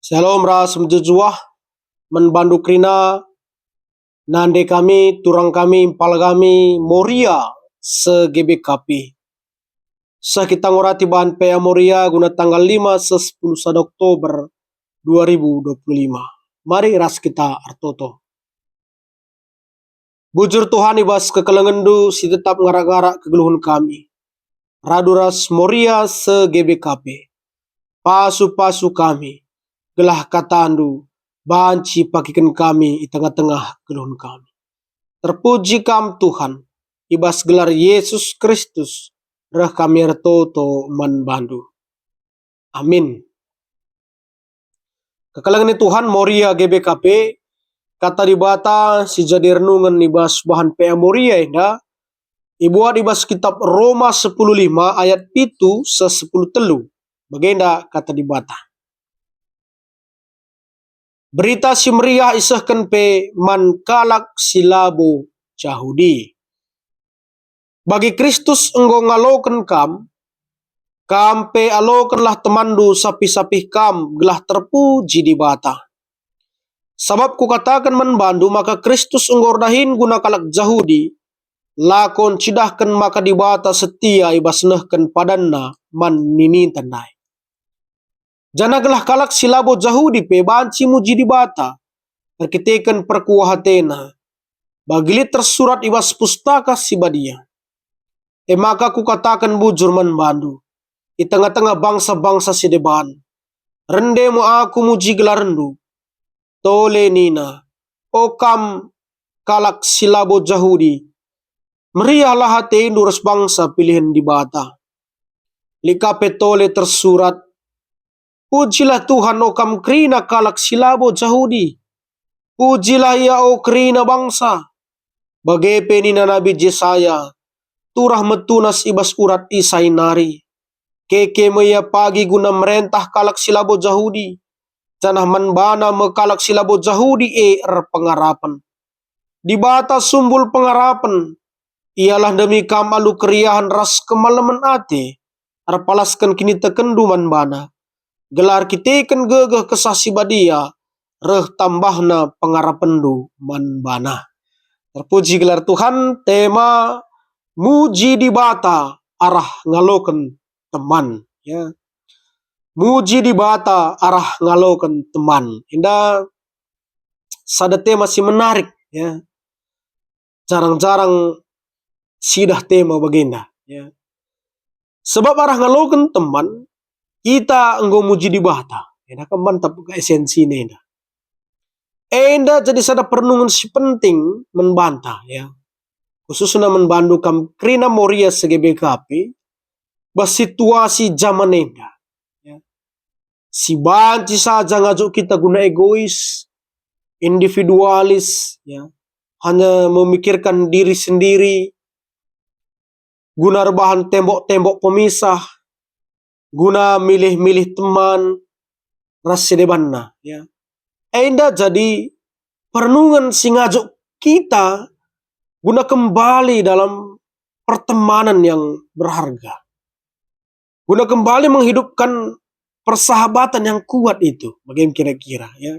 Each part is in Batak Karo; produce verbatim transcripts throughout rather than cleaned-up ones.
Shalom ras mejuah-juah man bandu kerina, nande kami, turang kami, impal kami, Moria se G B K P. Seh kita ngurati bahan P A Moria guna tanggal lima seh sepuluh sada Oktober dua ribu dua puluh lima. Mari ras kita ertoto. Bujur Tuhan, i bas kekelengenNdu si tetap ngarak-ngarak kegeluhen kami. Radu ras Moria se G B K P. Pasu-pasu kami, gelah kataNdu banci pakiken kami i tengah-tengah kegeluhen kami. Terpuji Kam Tuhan, i bas gelar Yesus Kristus reh kami ertoto man baNdu. Amin. Kekelengen Tuhan, Moria G B K P, Kata Dibata si jadi renungen i bas bahan P A Moria enda ibuat i bas kitab Roma sepuluh lima ayat pitu seh sepuluh telu. Bagenda Kata Dibata. Berita Si Meriah isehken pe man kalak si labo Jahudi. Bagi Kristus enggo ngaloken kam, kam pe alokenlah temanndu sapih-sapih kam gelah terpuji Dibata. Sabap kukataken man bandu maka Kristus enggo erdahin guna kalak Jahudi, lako ncidahken maka Dibata setia i bas nehken padanNa man nininta ndai. Janah gelah kalak si labo Jahudi pe banci muji Dibata erkiteken perkuah atena, bagi lit tersurat i bas Pustaka Si Badia. E maka kukataken bujur man bandu, i tengah-tengah bangsa-bangsa si deban, rende me aku muji gelarndu. Tole nina, O kam kalak si labo Jahudi, meriahlah atendu ras bangsa pilihen Dibata. Lit ka pe tole tersurat, Pujilah Tuhan, o kam kerina kalak si labo Jahudi. Pujilah Ia, o kerina bangsa. Bage pe nina Nabi Jesaya, turah me tunas i bas urat Isai nari. Keke me Ia pagi guna merentah kalak si labo Jahudi, janah man baNa me kalak si labo Jahudi e erpengarapen. Dibata sumbul pengarapen, Ia lah ndemi kam alu keriahen ras kemalemen ate, erpalasken kinitekenndu man baNa, gelah erkiteken gegeh Kesah Si Badia reh tambahna pengarapenndu man baNa. Terpuji gelar Tuhan, tema Muji Dibata arah ngaloken teman, ya. Muji Dibata arah ngaloken teman. Enda sada tema si menarik, ya. Jarang-jarang sidah tema bagenda, ya. Sebab arah ngaloken teman, kita enggo muji Dibata. Enda kan mantap ka esensi enda. Enda jadi sada perenungen si penting man banta, ya. Khususna man bandu kam kerina Moria se G B K P, bas situasi jaman enda, ya. Si banci saja ngajuk kita guna egois, individualis, ya. Hanya memikirkan diri sendiri, guna erbahan tembok-tembok pemisah, guna milih-milih teman ras si debanna, ya. Enda jadi perenungen si ngajuk kita guna kembali dalam pertemanan yang berharga. Guna kembali menghidupkan persahabatan yang kuat itu, bagaimana kira-kira, ya.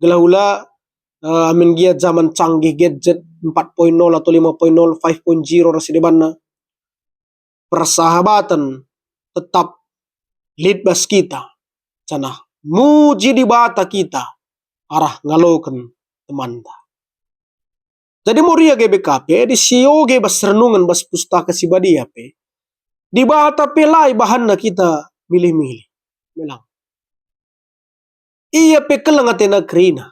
Gelah ula, eh, amin gia zaman canggih gadget empat koma nol atau lima koma nol, five point zero ras si debanna. Persahabatan tetap lit bas kita, janah muji Dibata kita arah ngaloken temanta. Jadi Moria G B K P, adi sioge bas renungen bas Pustaka Si Badia pe, Dibata pe la ibahanna kita milih-milih. Melang. Ia pe keleng atena kerina.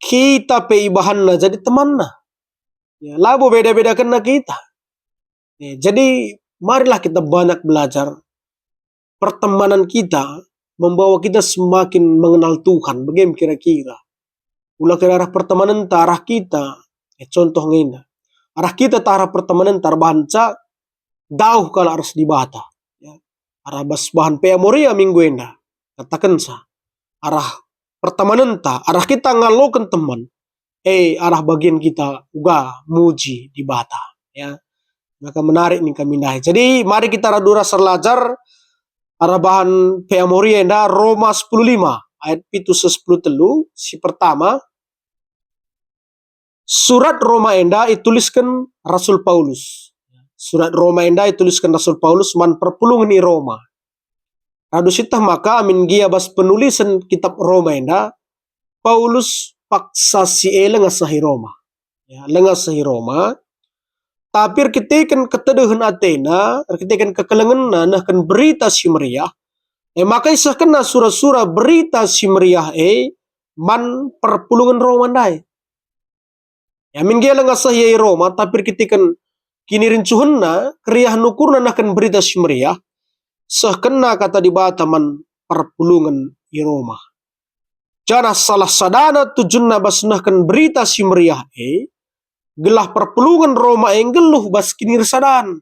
Kita pe ibahanna jadi temanna. Ya, labo beda-bedakenna kita. Ya, jadi marilah kita banyak belajar. Pertemanan kita membawa kita semakin mengenal Tuhan. Bagaimana kira-kira? Ula kira arah pertemanenta, arah kita. Ya, contoh ngena. Arah kita tah arah pertemanenta, erbahanca dauh kalak ras Dibata. Ya. Arah bas bahan P A Moria minggu enda, katakenca, arah pertemanenta, arah kita ngaloken teman, eh, arah bagian kita uga muji Dibata. Ya. Maka menarik nih kami ndai. Jadi, mari kita radu ras erlajar arah bahan P A Moria enda, Roma sepuluh lima. ayat pitu seh sepuluh telu, si pertama, surat Roma enda itulisken Rasul Paulus. Surat Roma enda itulisken Rasul Paulus man perpulungen i Roma. Radu sieteh maka amin gia bas penulisen kitab Roma enda, Paulus paksa si e langa seh i Roma. Ya, langa seh i Roma, tapi erkiteken ketedehen atena, erkiteken kekelengenna nehken Berita Si Meriah, e maka isehkenna sura-sura Berita Si Meriah e man perpulungen Roma ndai. Ya, amin gia langa seh ia i Roma, tapi erkiteken kinirincuhenna, keriahen ukurna nehken Berita Si Meriah, sehkenna Kata Dibata man perpulungen i Roma. Janah salah sadana tujunna bas nehken Berita Si Meriah e, gelah perpulungen Roma e nggeluh bas kinirsadan,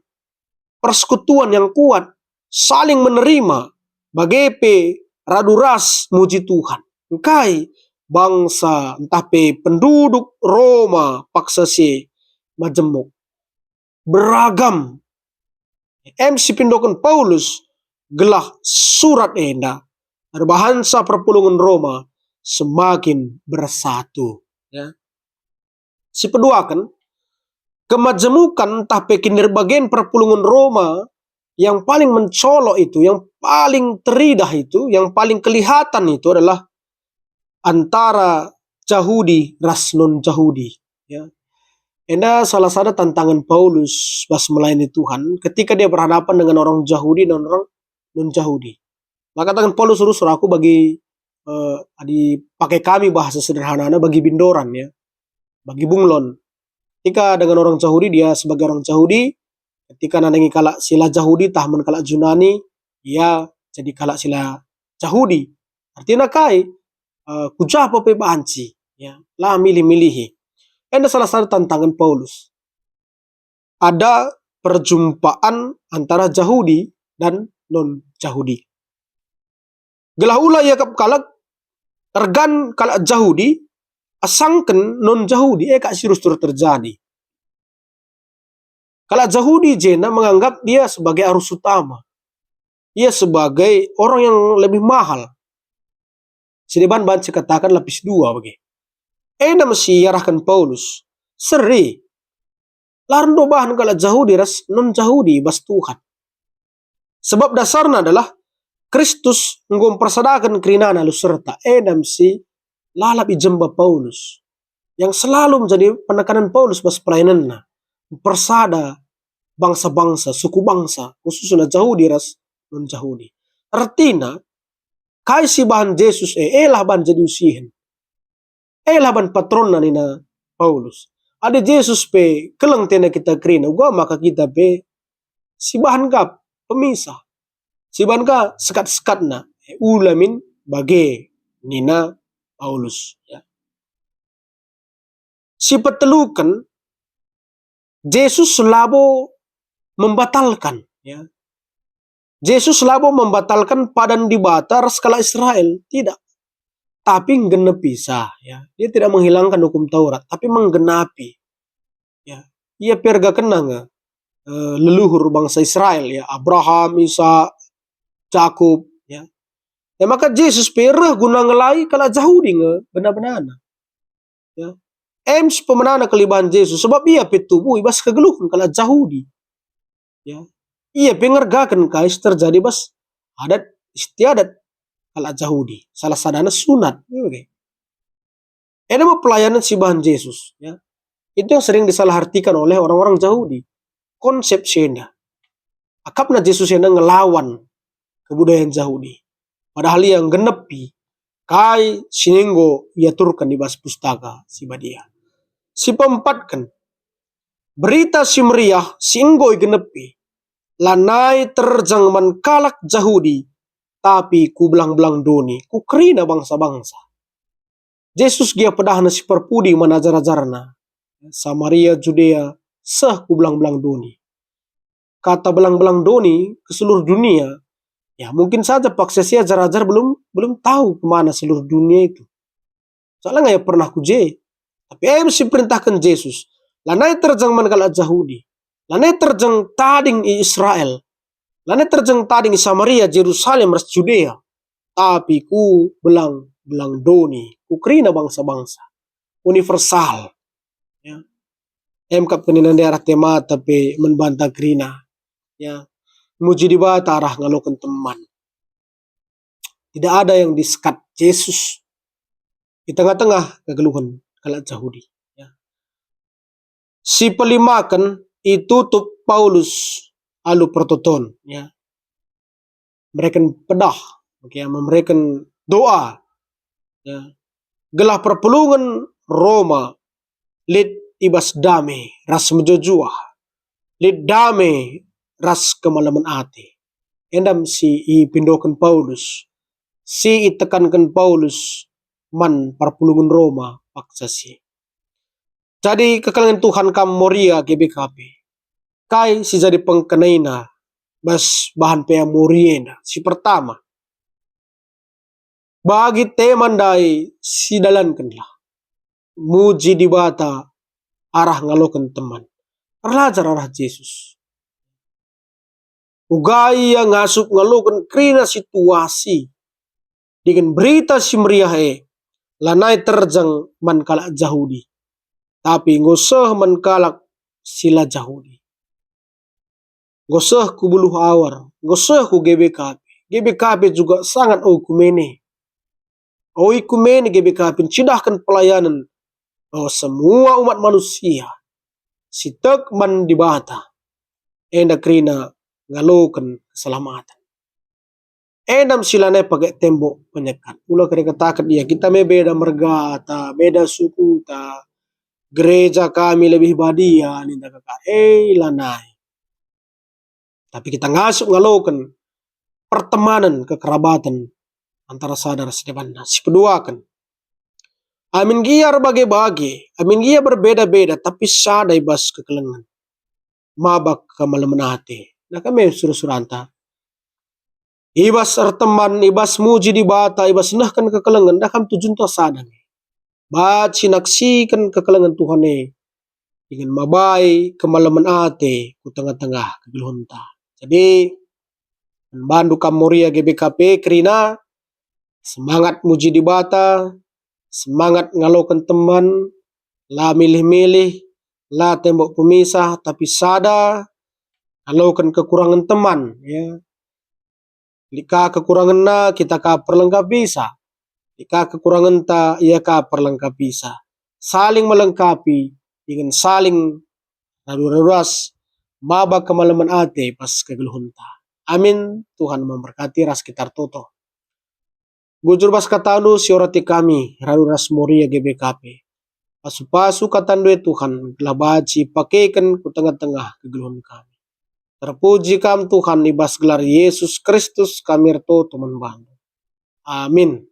persekutuan yang kuat, saling menerima, bage pe radu ras muji Tuhan. Engkai bangsa ntah pe penduduk Roma paksa si majemuk? Beragam. Em si pindoken Paulus gelah surat enda erbahansa perpulungen Roma semakin bersatu. Ya. Si peduaken, kemajemukan ntah pe kinirbagen perpulungen Roma yang paling mencolok itu, yang paling teridah itu, yang paling kelihatan itu adalah antara Jahudi ras non-Jahudi. Ya. Enda salah sada tantangan Paulus bas melayani Tuhan ketika dia berhadapan dengan orang Jahudi dan orang non-Jahudi. Maka kataken Paulus, "Rusur aku bagi, eh, adi pakai kami bahasa sederhanana, bagi bindoran, ya, bagi bunglon." Ketika dengan orang Jahudi, dia sebagai orang Jahudi. Ketika nandangi kalak si la Jahudi, tah man kalak Junani, ia jadi kalak si la Jahudi. Artina kai? Eh, ku ja pe banci, ya, la milih-milihi. Enda salah sada tantangan Paulus. Ada perjumpaan antara Jahudi dan non-Jahudi. Gelah ula iakap kalak ergan kalak Jahudi asangken non-Jahudi, e kap si rusur terjadi. Kalak Jahudi jenda menganggap dia sebagai arus utama. Ia sebagai orang yang lebih mahal. Si deban banci kataken lapis dua bage. Enda me si iarahken Paulus. Seri. La rendo bahan kalak Jahudi ras non-Jahudi bas Tuhan. Sebab dasarna adalah Kristus enggo mpersadaken kerinana alu serta, enda me si lalap ijemba Paulus, yang selalu menjadi penekanan Paulus bas pelayananna, mpersada bangsa-bangsa, suku bangsa, khususna Jahudi ras non-Jahudi. Ertina, kai si bahan Jesus e, elah bahan jadi usihen. Elah ban patronna nina Paulus. Adi Jesus pe keleng tena kita kerina, uga maka kita pe sibahan kap pemisah. Sibahan ka sekat-sekatna. Ula min bage nina Paulus. Ya. Si peteluken, Jesus labo membatalkan, ya. Jesus labo membatalkan padan Dibata ras kalak Israel, tidak. Tapi nggenepisa, ya. Dia tidak menghilangkan hukum Taurat, tapi menggenapi. Ya. Ia pe ergakenna nge, eh, leluhur bangsa Israel, ya, Abraham, Isak, Jakob, ya. Ya, maka Jesus pe reh guna ngelai kalak Jahudi nge bena-benana. Ya. Em si pemenana kelibahan Jesus, sebab ia pe tubuh i bas kegeluhen kalak Jahudi. Ya. Ia pe ngergaken kai si terjadi bas adat istiadat kalak Jahudi. Salah sadana sunat. Ya, oke. Enda me pelayanan si bahan Jesus. Ya. Itu yang sering disalahartikan oleh orang-orang Jahudi. Konsep si enda. Akapna Jesus enda ngelawan kebudayaan Jahudi. Padahal ia nggenepi kai si enggo iaturken i bas Pustaka Si Badia. Si peempatken, Berita Si Meriah si enggo igenepi lanai terjeng man kalak Jahudi, tapi ku belang-belang doni, ku kerina bangsa-bangsa. Jesus gia pedahna si perpudi man ajar-ajarna, Samaria, Judea, seh ku belang-belang doni. Kata belang-belang doni ke seluruh dunia, ya, mungkin saja paksa si ajar-ajar belum, belum tahu kemana seluruh dunia itu. Soalnya nggak ya pernah ku je. Tapi em si perintahkan Jesus, lanai terjeng man kalak Jahudi, lanai terjeng tading i Israel, lanai terjeng tading i Samaria, Jerusalem, ras Judea. tapi ku belang-belang doni, ku kerina bangsa-bangsa, universal. Ya. Emkap kerina ndai arah temata pe man banta kerina. Ya. Muji Dibata arah ngaloken teman. Tidak ada yang disekat Jesus di tengah-tengah kegeluhen kalak Jahudi. Ya. Si pelimaken itutup Paulus alu pertoton, ya. Mereken pedah, oke, mereken doa, ya. Gelah perpulungen Roma lit i bas dame ras mejuah-juah, lit dame ras kemalemen ate. Enda me si ipindoken Paulus, si itekanken Paulus man perpulungen Roma paksa si. Jadi kekelengen Tuhan kam Moria G B K P. Kai si jadi pengkenaina bas bahan pea Moria enda? Si pertama, bagi tema ndai sidalankenlah. Muji Dibata arah ngaloken teman. Erlajar arah Jesus. Uga ia ngasup ngaloken kerina situasi dingen Berita Si Meriah e lanai terjeng man kalak Jahudi, tapi enggo seh man kalak si la Jahudi. Enggo seh ku Buluh Awar, enggo seh ku G B K P. G B K P juga sangat oikumene. Oikumene G B K P ncidahken pelayanen bahwa semua umat manusia si tek man Dibata, enda kerina ngaloken keselamaten. Enda me si lanai pake tembok penyekat. Ula kari kataken ia, kita me beda mergata, beda sukuta, gereja kami lebih badia, ninta kekar. Eh, lanai. Tapi kita ngasup ngaloken pertemanen, kekerabaten antara sada ras debanna. Si peduaken, amin gia erbage-bage, amin gia berbeda-beda, tapi sada i bas kekelengen, maba kemalemen ate. Nah, kami sura-suranta. I bas erteman, i bas muji Dibata, i bas nehken kekelengen, dah kam tujunta sada nge. Banci naksiken kekelengen Tuhan e, dingen mabai kemalemen ate ku tengah-tengah kegeluhenta. Jadi, man bandu kam Moria G B K P kerina, semangat muji Dibata, semangat ngaloken teman, la milih-milih, la tembok pemisah, tapi sada, ngaloken kekurangen teman, ya. Lit ka kekurangenna, kita ka perlengkapisa. Lit ka kekurangenta, ia ka perlengkapisa. Saling melengkapi, dingen saling radu-radu ras, maba kemalemen ate pas kegeluhenta. Amin. Tuhan memberkati ras kita ertoto. Bujur bas katandu si orati kami, radu ras Moria G B K P. Pasu-pasu katandu e Tuhan, gelah banci pakeken ku tengah-tengah kegeluhen kami. Terpuji Kam Tuhan, i bas gelar Yesus Kristus kami ertoto man bandu. Amin.